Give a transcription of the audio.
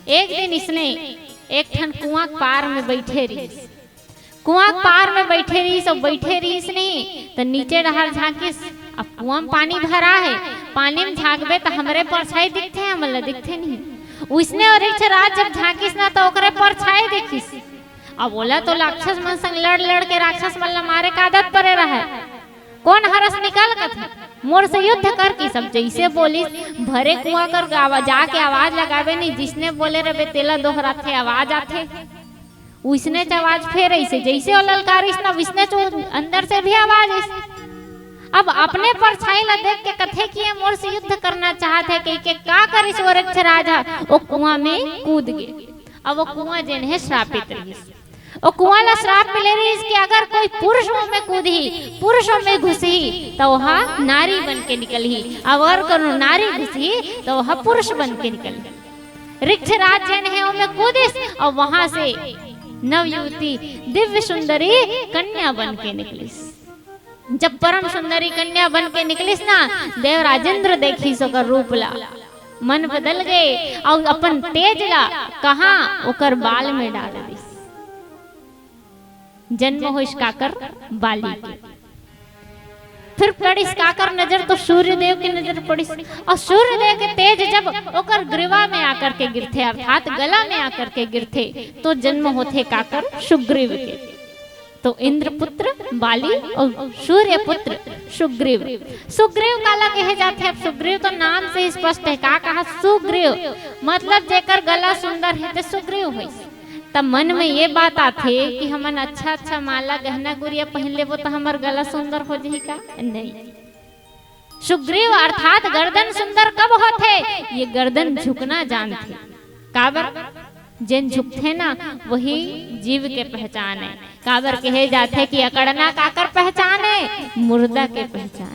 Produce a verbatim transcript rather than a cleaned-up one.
एक दिन इसने एक ठन कुआं के पार में बइठे रहिस। कुआं के पार में बइठे रहिस अउ बइठे रहिस नहीं त नीचे डहर झांकिस। अब कुआं में पानी भरा हे, पानी में झांकबे त हमरे परछाई दिखथे, हमन ला दिखथे नहीं। उसने ओ रिक्षराज जब झांकिस ना त ओकरे परछाई देखिस। अब ओला तो राक्षस मन संग लड़ लड़ के राक्षस मन ला मारे के आदत परे रहय। कोन हरस निकल कथे, मोर से युद्ध कर, कि सब जइसे बोलिस, भरे कुआं कर गावा जाके आवाज लगाबे नहीं, जिसने बोले रबे तेला दोहराथे, आवाज आथे। उसने च आवाज फेर अइसे, जइसे ओ ललकारिस ना, उसने च अंदर से भी आवाज अइसे। अब अपने परछाई ला देख के कथे कि ये मोर से युद्ध करना चाहत हे, कहि के का करिस ओ रिक्षराज ह, ओ कुआं में कूद गे। अब ओ कुआं जेन हे श्रापित रहिस। ओ कुआं ला श्राप मिले रहिस कि अगर कोई पुरुष ओमे कूदही, पुरुष ओमे घुसही, त ओहा नारी बन के निकलही, अउ अगर कोनो नारी घुसही, त ओहा पुरुष बन के निकलही। रिक्षराज जेन हे ओमे कूदिस अउ वहां से नवयुवती दिव्य सुंदरी कन्या बन के निकलिस। जब परम सुंदरी कन्या बन के निकलिस ना, देवराज इंद्र देखिस ओकर रूप ला, मन बदल गे अउ अपन तेज ला कहां ओकर बाल में डाल दिस। जन्म होइस काकर? बाली के। फिर पड़िस काकर नजर? तो सूर्यदेव के नजर पड़िस। अउ सूर्यदेव के तेज जब ओकर ग्रीवा में आकर के गिरथे, अर्थात गला में आकर के गिरथे, तो जन्म होथे काकर? सुग्रीव के। तो इंद्रपुत्र बाली अउ सूर्यपुत्र सुग्रीव। सुग्रीव काला कहे जाथे? अब सुग्रीव तो नाम से ही स्पष्ट हे। का कहा? सुग्रीव, मतलब जेकर गला सुंदर हे ते सुग्रीव होइस। त मन में ये बात आथे कि हमन अच्छा अच्छा माला, गहना गुरिया पहिन लेबो त हमर गला सुंदर हो जही का? नहीं। सुग्रीव अर्थात गर्दन सुंदर कब होथे? ये गर्दन झुकना जानथे। काबर? जेन झुकथे ना, वही जीव के पहचान हे। काबर कहे जाथे कि अकड़ना काकर पहचान हे? मुर्दा के पहचान।